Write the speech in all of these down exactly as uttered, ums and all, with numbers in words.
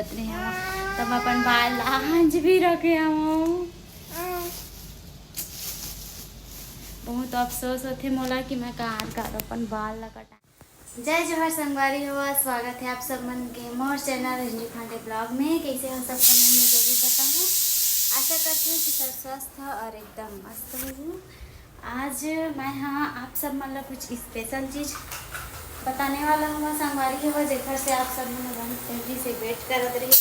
अतने हवा, त मैं अपन बाल ला हांज भी रखे हवं। बहुत अफसोस होथे मोला कि मैं कार कार अपन बाल ला कटा। जय जोहार संगवारी हो, स्वागत है आप सब मन के मोर चैनल रंजू खांडे ब्लॉग में। कैसे हो सब comment में जरूर बताओ। आशा करती हूँ कि सब स्वस्थ और एकदम मस्त हो। आज मैं हाँ आप सब मन ला कुछ स्पेशल चीज बताने वाला हूँ संगवारी हो, जेकर से आप सब मन बहुत तेजी से वेट करत रही।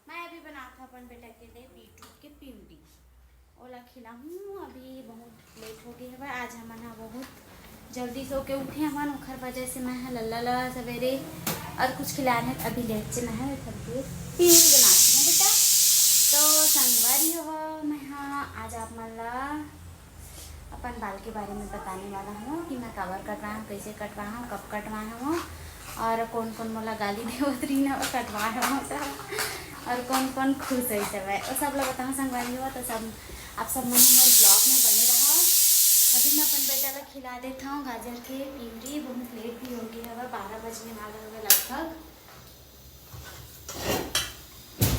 मैं अभी बनात हूँ अपन बेटा के लिए बीटरूट के पिउरी, ओला खिलाहूँ। अभी बहुत लेट हो गए हवय, आज हमन हा बहुत जल्दी सो के उठे हमन, ओखर वजह से मैं हा लल्ला ला सवेरे और कुछ खिलाने अभी लेट से मैं हा एखर के पिउरी बनात हूँ बेटा। तो संगवारी हो, मैं हा आज आप मन ला अपन बाल के बारे में बताने वाला हूँ कि मैं काबर कटवाए हूँ, कैसे कटवाए हूँ, कब कटवाए हूँ और कौन कौन मोला गाली देवत रही ना कटवाए हूँ तो, और कौन कौन खुश होइस हवय, वो सब ला बताहूँ संगवारी हो। तो सब आप सब मन हमर ब्लॉग में बने रहा। अभी मैं अपन बेटा ला खिला देता हूँ गाजर के पिउरी, बहुत लेट भी हो गया हवय, बारह बजने वाला हवय लगभग।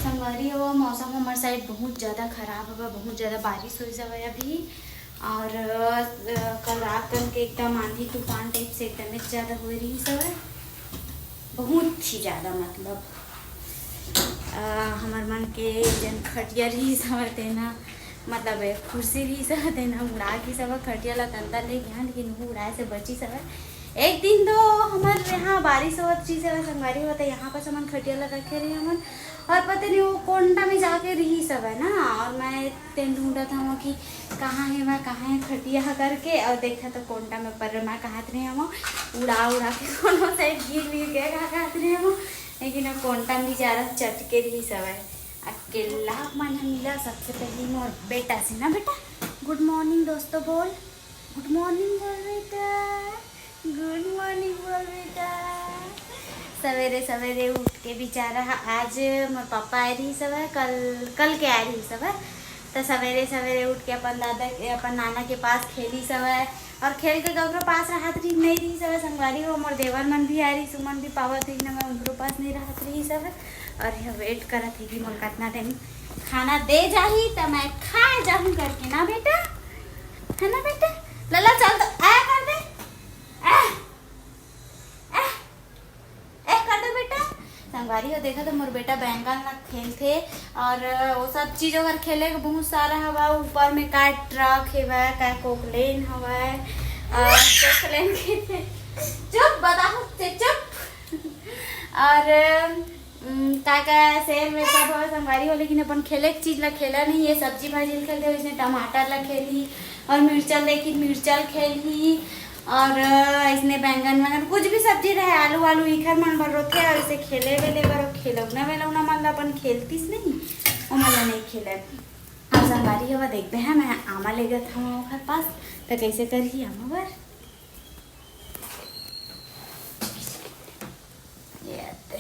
संगवारी हो, मौसम हमर साइड बहुत ज़्यादा खराब हवय, बहुत ज़्यादा बारिश होइस हवय अभी। और अ, कल रात कन के एकदम आंधी तूफान टाइप से एकदम ज़्यादा हो रही हवय, बहुत ही ज़्यादा। मतलब अ, हमर मन के जन खटिया रही हवय तेना, मतलब ए, कुर्सी रही हवय तेना उड़ा के सब खटिया ला तंता ले गया, लेकिन वो उड़ाए से बची हवय। एक दिन तो हमर यहाँ बारिश होत चीज है संगवारी होता है, यहाँ पर हमन खटिया ला रखे रहे हमन, और पता नहीं वो कोंटा में जाके रही सब है ना, और मैं तेन ढूंढत हूँ कि कहाँ है मैं, कहाँ है खटिया करके, और देखा तो कोंटा में पर मैं कहत रहे हम उड़ा उड़ा के कोनो साइड गिर गिर के का कहत रहे हम, लेकिन वो कोंटा में बेचारा चटके रही सब है। अकेला मन मिला सबसे पहले मोर बेटा से ना, बेटा गुड मॉर्निंग दोस्तों बोल। गुड मॉर्निंग बोल बेटा, गुड मॉर्निंग बोल बेटा। सवेरे सवेरे उठ के बेचारा ह-, आज मोर पापा आए रही सब, कल, कल के आए रही सब, तो सवेरे सवेरे उठ के अपन दादा के, अपन नाना के पास खेली सब, और खेल के ककरो पास रहत रही नहीं रही सब। संगवारी हो, मोर देवर मन भी आए रही, सुमन भी पावत रही ना, मैं उनकरो पास नहीं रहत रही सब, और यह वेट करत है कि मोर कितना टाइम खाना दे जाही त मैं खा जाहूँ करके ना बेटा, है ना बेटा? लला चल तो आ कर दे, आ, आ, ए कर दे बेटा। संगवारी हो देखा तो मोर बेटा बैंगन ला खेलथे और वो सब चीज अगर खेले के बहुत सारा हवा, ऊपर में का ट्रक हेवय, का कोकलेन हवय, और कोकलेन के चुप बताओ से चुप। और उम, का का सेर में सब हो संगवारी हो, लेकिन अपन खेले के चीज ला खेला नहीं, ये सब्जी भाजी ला खेलते हो, इसने टमाटर ला खेली और मिर्चल देखी मिर्चल खेली और अ, इसने बैंगन वैगन कुछ भी सब्जी रहे आलू वालू इखर मन बर रोथे और इसे खेले वेले बर खिलौना वेलौना मन ला अपन खेलतीस नहीं, वो मन ला नहीं खेले। अब संगवारी हो देखते हैं, मैं आमा ले गया था ओखर पास तो कैसे करही आमा बर। ये आते।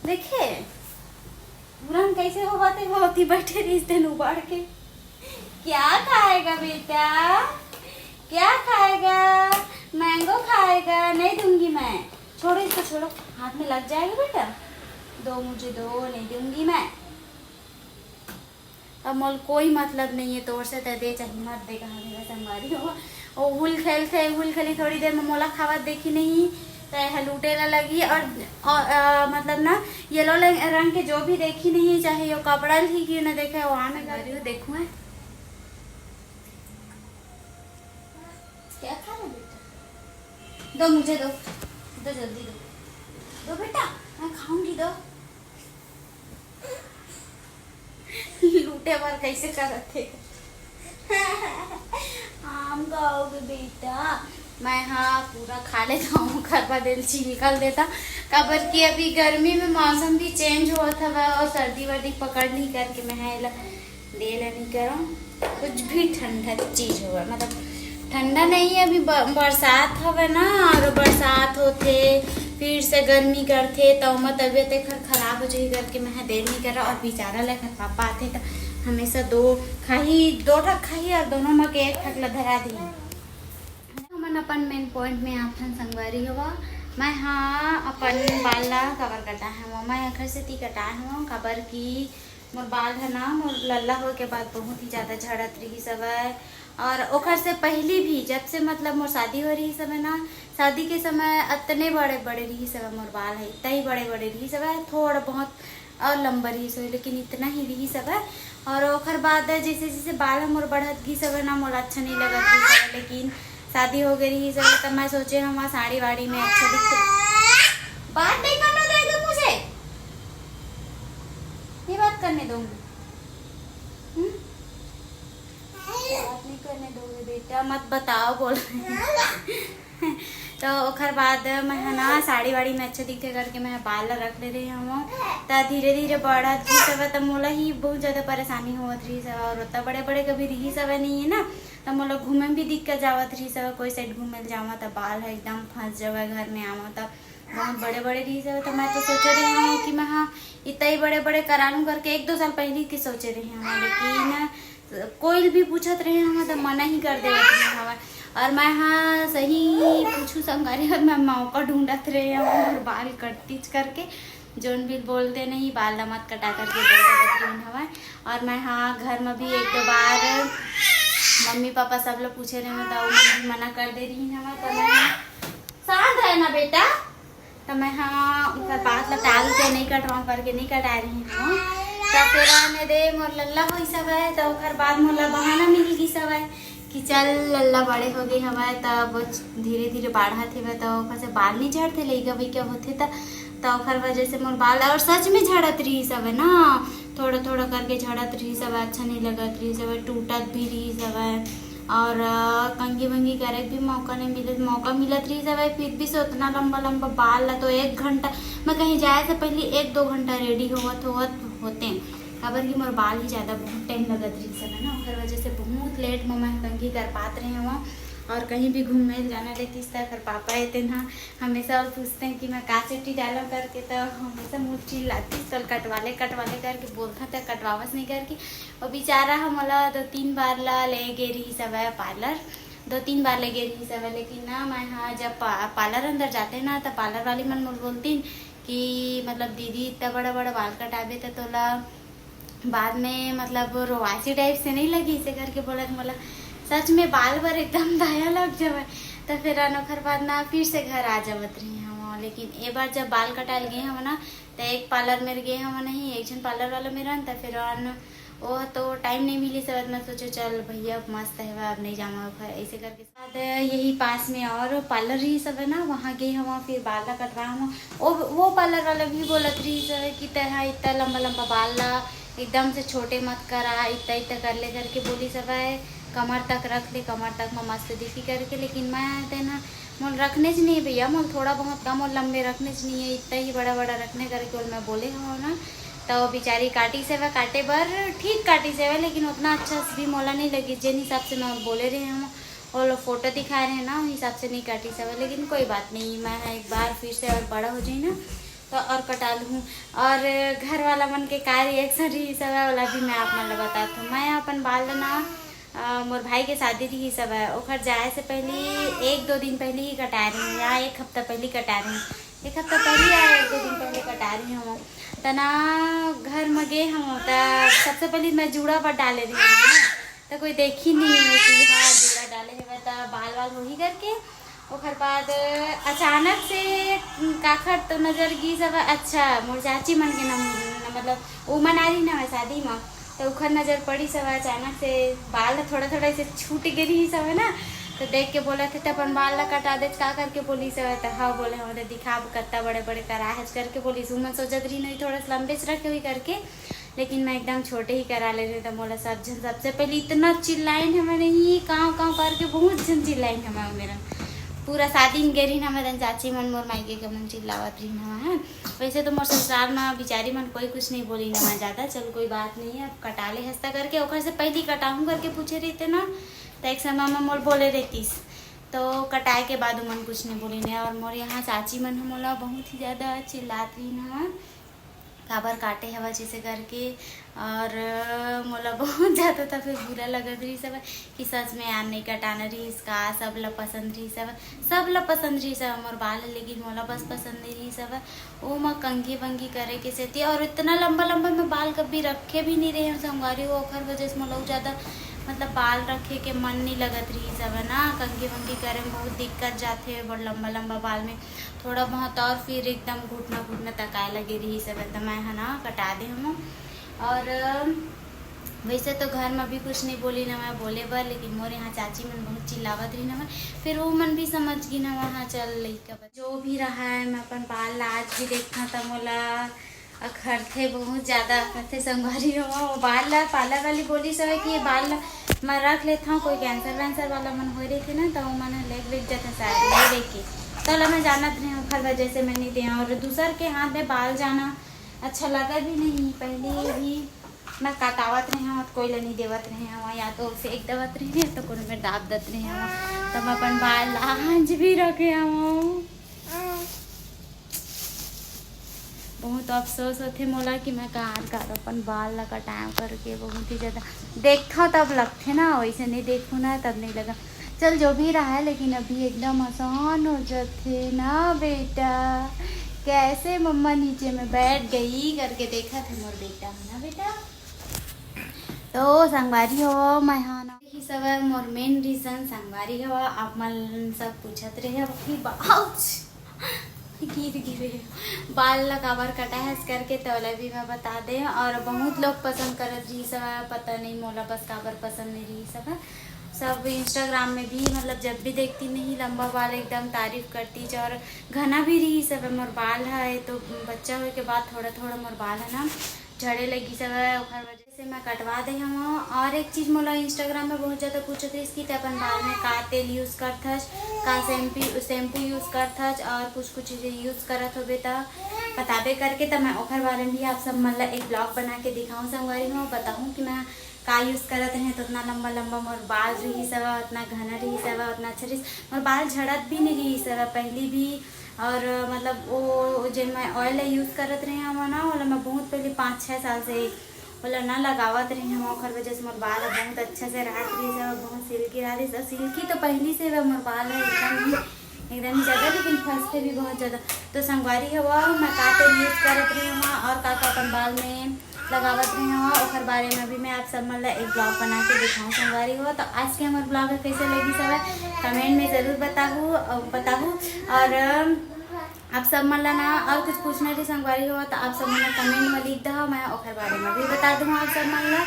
देखे, पूरन कैसे होवत हे, वो ओती बैठे रहिस तेन उबाड़ के। क्या खाएगा बेटा? क्या खाएगा? मैंगो खाएगा? नहीं दूंगी मैं। छोड़ो इसको, छोड़ो, हाथ में लग जाएगा बेटा। दो मुझे दो, नहीं दूंगी मैं। अब मोल कोई मतलब नहीं है तोर से, ते दे चाहे मत दे, कहाँ मेरा संगवारी हो। वो हुल खेलथे, हुल खेली थोड़ी देर में मोला खावत देखी नहीं, ते ह लूटे ला लगी और, और अ, मतलब ना येलो रंग के जो भी देखी नहीं, चाहे वो कपड़ा ही क्यों ना देखे, वो आमे संगवारी हो देखू है। क्या खा रहे बेटा? दो मुझे दो, दो जल्दी दो, दो बेटा, मैं खाऊंगी, दो। लूटे बर कैसे करत हे? आम खाओगे बेटा? मैं हाँ पूरा खा लेता हूँ, खरबा दिल छिलकल देता, काबर कि अभी गर्मी में मौसम भी चेंज होत हवा और सर्दी वर्दी पकड़ नहीं करके मैं हाँ एला दे ले नहीं करो। कुछ भी ठंडा चीज होगा, मतलब ठंडा नहीं है, अभी ब-, बरसात हवे ना, और बरसात होथे, फिर से गर्मी करथे, तो ओमा तबीयत एकर खराब हो जाही करके मैं दे नहीं करा। और बेचारा ले एकर पापा आथे, तो हमेशा दो खाही, दो ठक खाही, और दोनों में के एक ठक ला धरा दी। मन अपन मेन पॉइंट में आथन संगवारी हो। मैं हा अपन बाल ला काबर कटाए हवं, मैं एखर सेती कटाए हवं काबर कि मोर बाल ह ना, मोर लल्ला होए के बाद बहुत ही ज्यादा झड़त रहिस हवय। और ओखर से पहली भी, जब से मतलब मोर शादी हो रहिस हवय ना, शादी के समय अतने बड़े बड़े रहिस हवय मोर बाल ह, इतना ही बड़े बड़े रहिस हवय, थोड़ा बहुत और लंबा रहिस होही, लेकिन इतना ही रहिस हवय। और ओखर बाद जैसे जैसे बाल ह मोर बढ़त गिस हवय ना, मोला अच्छा नहीं लगत रहिस हवय, लेकिन शादी हो गई रहिस हवय, तब मैं सोचे हवं साड़ी वाड़ी में अच्छा दिखते। बात नहीं करने देगा मुझे, ये बात करने दूंगी। हम्म? बात नहीं करने दोगे बेटा, मत बताओ बोल रहे हैं। तो ओखर बाद मैं ह ना साड़ी वाड़ी में अच्छा दिखथे करके मैं ह बाल ला रख ले रहे हवं। त धीरे धीरे बढ़त रहिस हवय, त मोला ही बहुत ज्यादा परेशानी होवत रहिस हवय, और ओतना बड़े बड़े कभी रहिस हवय नहीं है ना, त मोला घूमे में भी दिक्कत जावत रहिस हवय, कोई साइड घूमे ल जावं त बाल ह एकदम फंस जावय, घर में आवं त बहुत बड़े बड़े रहिस हवय। त मैं तो सोचे रहे हवं कि मैं ह इतना ही बड़े बड़े करा लूं करके एक दो साल पहले के सोचे रहे हवं, लेकिन कोई भी पूछत रहे हवं त मना ही कर देवत रहे हवं। और मैं हा सही पूछू संगवारी, और मैं मौका ढूंढत रहे हवं और बाल कटतीच करके, जोन भी बोलते नहीं बाल ला मत कटा करके बोल देवत रहे हवं। और मैं हा घर में भी एक दो बार मम्मी पापा सब लोग पूछे रहे हवं त उमन भी मना कर दे रहे हवं। त मैं हा शांत रहे ना बेटा, त मैं हा ओकर बात ला टाल के नहीं कटवाऊं करके नहीं कटाए रहे हवं। त फेर आने दे, मोर लल्ला होइस हवय, त ओकर बाद मोला बहाना मिल गिस हवय कि चल लल्ला बड़े हो गए हवय, त अब धीरे धीरे बाढ़त हवय, त ओकर से बाल नहीं झड़थे, लइका वइका होथे त, त ओकर वजह से मोर बाल और सच में झड़त रहिस हवय ना, थोड़ा थोड़ा करके झड़त रहिस हवय, अच्छा नहीं लगत रहिस हवय, टूटत भी रहिस हवय। और अ, कंघी वंघी करे के भी मौका नहीं मिलत, मौका मिलत रहिस हवय, फिर भी से उतना लंबा लंबा बाल ला तो एक घंटा, मैं कहीं जाए से पहले एक दो घंटा रेडी होवत होवत होते, काबर कि मोर बाल ही ज्यादा बहुत टाइम लगत रहिस हवय ना, ओकर वजह से बहुत लेट में मैं कंघी कर पात रहे हवं। और कहीं भी घूमे ल जाना रहतिस त एकर पापा हे तेन ह हमेशा वो पूछते हैं कि मैं का चुट्टी डालूं करके, तो हमेशा मुझ चिल्लातिस, "चल कटवा ले, कटवा ले," करके बोलता था, कटवावस नहीं करके। वो बेचारा ह मोला दो तीन बार ला ले गे रहिस हवय पार्लर, दो तीन बार ले गे रहिस हवय, लेकिन ना मैं ह जब पा-, पार्लर अंदर जाते ना, त पार्लर वाली मन मोला बोलतीन कि मतलब, "दीदी, इतना बड़ा बड़ा बाल कटाबे त तोला बाद में मतलब रोवासी टाइप से नहीं लगी?" इसे करके बोलत मोला सच में बाल बर एकदम दया लग जावय। त फिर ओखर बाद ना फिर से घर आ जावत रही हूँ, लेकिन ए बार जब बाल कटाए ल गे हवं ना, त एक पार्लर में गे हवं नहीं, एक झन पार्लर वाला में रहन, त फिर ओन, वो तो टाइम नहीं मिली सबत, मैं सोचे चल भैया अब मस्त है, अब नहीं जाऊँ, ऐसे करके। बाद यही पास में और पार्लर रहिस हवय ना, वहाँ गे हवं, फिर बाल ला कटवा हवं। वो, वो पार्लर वाला भी बोलत रहिस हवय कि तैं हा इतना लंबा लंबा बाल ला एकदम से छोटे मत करा, इतना इतना कर ले करके बोलिस हवय, कमर तक रख ले, कमर तक म मस्त दिखी करके। लेकिन मैं तेन हा मोल रखने च नहीं है भैया, मोल थोड़ा बहुत का मोल लंबे रखने च नहीं है, इतना ही बड़ा बड़ा रखने करके बोल मैं बोले हवं ना। तो बेचारी काटिस हवय काटे बर, ठीक काटिस हवय, लेकिन उतना अच्छा भी मोला नहीं लगी, जेन हिसाब से मैं बोले रहे हूँ। वो लोग फोटो दिखा रहे हैं ना, उस हिसाब से नहीं काटिस हवय, लेकिन कोई बात नहीं, मैं एक बार फिर से और बड़ा हो जाई ना तो और कटा लूँ। और घर वाला मन के का रिएक्शन रहिस हवय, ओला भी मैं आप मन ला बतात हूँ। मैं अपन बाल ला ना, अ, मोर भाई के शादी रहिस हवय, ओखर जाए से पहले एक दो दिन पहले ही कटाए रहे या एक हफ्ता पहले कटाए रहे, एक हफ्ता पहले या एक दो दिन पहले कटाए रहे हूँ। त ना घर में गे हूँ, त सबसे पहले मैं जूड़ा पर डाले रही हूँ, त कोई देखी नहीं है कि हाँ जूड़ा डाले हवय त बाल वाल होही करके। ओखर बाद अचानक से काखर तो नजर गिस हवय, अच्छा मोर चाची मन के नम-, मतलब उमन आ रही ना शादी म, त उखर नजर पड़ी हवय अचानक से, बाल थोड़ा थोड़ा ऐसे छूट गे रहिस हवय ना, त देख के बोलत हे त अपन बाल ला कटा देच का करके बोलिस हवय, त हाँ बोले हवं त दिखा कत्ता बड़े बड़े कराए हच करके बोलिस। उमन सोचत रही नहीं थोड़ा सा लंबे से रखे हुई करके, लेकिन मैं एकदम छोटे ही करा ले रहे, तो मोला सब झन सबसे पहले इतना चिल्लाइन हवय नहीं, कांव कांव करके बहुत झन चिल्लाइन हवय। वो मेरा पूरा शादी में गे रही ना, मैं चाची मन मोर मायके के मन चिल्लावत रही हवय। हैं, वैसे तो मोर ससुराल में बिचारी मन कोई कुछ नहीं बोली ना ज्यादा, चल कोई बात नहीं है, अब कटा ले हंसता करके, ओकर से पहले कटाहूँ करके पूछे रहिते ना, तो एक समय में मोर बोले रहतीस, तो कटाए के बाद उमन कुछ नहीं बोली ने। और मोर यहाँ चाची मन ह मोला बहुत ही ज्यादा चिल्लात रही ना, काबर काटे हवा जैसे करके। और मोला बहुत ज़्यादा त फिर बुरा लगत रहिस हवय कि सच में यार नहीं कटाना रहिस का, सब ला पसंद रहिस हवय, सब ला पसंद रहिस हवय मोर बाल, लेकिन मोला बस पसंद नहीं रहिस हवय। वो मैं कंघी वंघी करे के सेती, और इतना लंबा लंबा मैं बाल कभी रखे भी नहीं रहे हूँ संगवारी हो, ओखर वजह से मोला उ ज़्यादा मतलब बाल रखे के मन नहीं लगत रहिस हवय ना। कंघी वंघी करे में बहुत दिक्कत जाथे बड़ लंबा लंबा बाल में, थोड़ा बहुत और फिर एकदम घुटना घुटना तकाए लगे रहिस हवय, त मैं ह ना कटा दे हूँ। और वैसे तो घर में भी कुछ नहीं बोली ना मैं बोले बर, लेकिन मोर यहाँ चाची मन बहुत चिल्लावत रही ना मैं, फिर वो मन भी समझ गई ना मैं, हाँ चल लइका बच्चा जो भी रहा है, मैं अपन बाल ला आज भी देखना त मोला अखरथे बहुत ज़्यादा, अखरथे संगवारी हो। वो बाल ला पार्लर वाली बोली सो है कि ये बाल ला मैं रख लेता हूँ, कोई कैंसर वैंसर वाला मन हो रही थी ना, तो वो मन लेग बेच जाते शायद ले लेके, तो ला मैं जानत रही हूँ, ओखर वजह से मैं नहीं दे। और दूसर के हाथ में बाल जाना अच्छा लगा भी नहीं, पहले भी मैं कटावत रहे हूँ, कोई ला नहीं देवत रहे हूँ, या तो फेंक देवत रहे हूँ, तो कोनो में दाब देत रहे हूँ, तो मैं अपन बाल ला आज भी रखे हूँ। बहुत अफसोस होथे मोला कि मैं कार कार अपन बाल ला कटाएव करके, बहुत ही ज़्यादा देखथव तब लगथे ना, वैसे नहीं देखूँ ना तब नहीं लगा। चल जो भी रहा है, लेकिन अभी एकदम आसान हो जाथे ना बेटा। कैसे मम्मा नीचे में बैठ गई करके देखत हे मोर बेटा, है ना बेटा? तो संगवारी हो, मैं हा ना ही सब मोर मेन रीजन संगवारी हो, आप मन सब पूछत रहे हो कि बाउच गिर गिरे बाल ला काबर कटा है करके, तो ओला भी मैं बता दे। और बहुत लोग पसंद करत रही सब, पता नहीं मोला बस काबर पसंद नहीं रही सब। सब इंस्टाग्राम में भी मतलब जब भी देखती नहीं लंबा बाल एकदम तारीफ करती च, और घना भी रही सब मोर बाल है, तो बच्चा होए के बाद थोड़ा थोड़ा मोर बाल है ना झड़े लगी सब, ओखर वजह से मैं कटवा दे हूँ। और एक चीज़ मोला इंस्टाग्राम में बहुत ज़्यादा पूछत रहिस कि ते अपन बाल में का तेल यूज़ करथस, का शैम्पू शैम्पू यूज़ करथस और कुछ कुछ चीज़ें यूज़ करत होबे त बताबे करके, त मैं ओखर बारे में भी आप सब मन ला एक ब्लॉग बना के दिखाऊँ संगवारी हो, बताऊँ कि मैं का यूज़ करत रहे, तो उतना लंबा लंबा मोर बाल रही सब, उतना घना रही सब, उतना अच्छा रही, मोर बाल झड़त भी नहीं रही सब पहली भी। और मतलब वो जे मैं ऑयल यूज़ करत रहे हूँ ना, ओला मैं बहुत पहले पाँच छः साल से ओला ना लगावत रहे हूँ, ओखर वजह से मोर बाल ह बहुत अच्छा से रहत रही सब, बहुत सिल्की रहत रही। सिल्की तो पहली से बा मोर बाल है एकदम ही, एकदम ही ज़्यादा, लेकिन फंसते भी बहुत ज़्यादा। तो संगवारी हो, मैं का तेल यूज़ करत रही हूँ और का का अपन बाल में लगावत रहे हूँ, ओखर बारे में भी मैं आप सब मन ला एक ब्लॉग बना के दिखाऊँ संगवारी हो। तो आज के हमर ब्लॉग कैसे लगी सब कमेंट में ज़रूर बताहू, अ, बताहू। और अम, आप सब मन ला ना और कुछ पूछना रही संगवारी हो तो आप सब मन ला कमेंट में लिख दहा, मैं ओखर बारे में भी बता दूँ आप सब मन ला।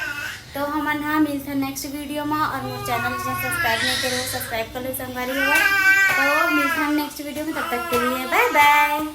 तो हमन हा मिलथन नेक्स्ट वीडियो में, और मोर चैनल जिन सब्सक्राइब नहीं करे हो सब्सक्राइब कर लो संगवारी हो। तो मिलथन नेक्स्ट वीडियो में, तब तक के लिए बाय बाय।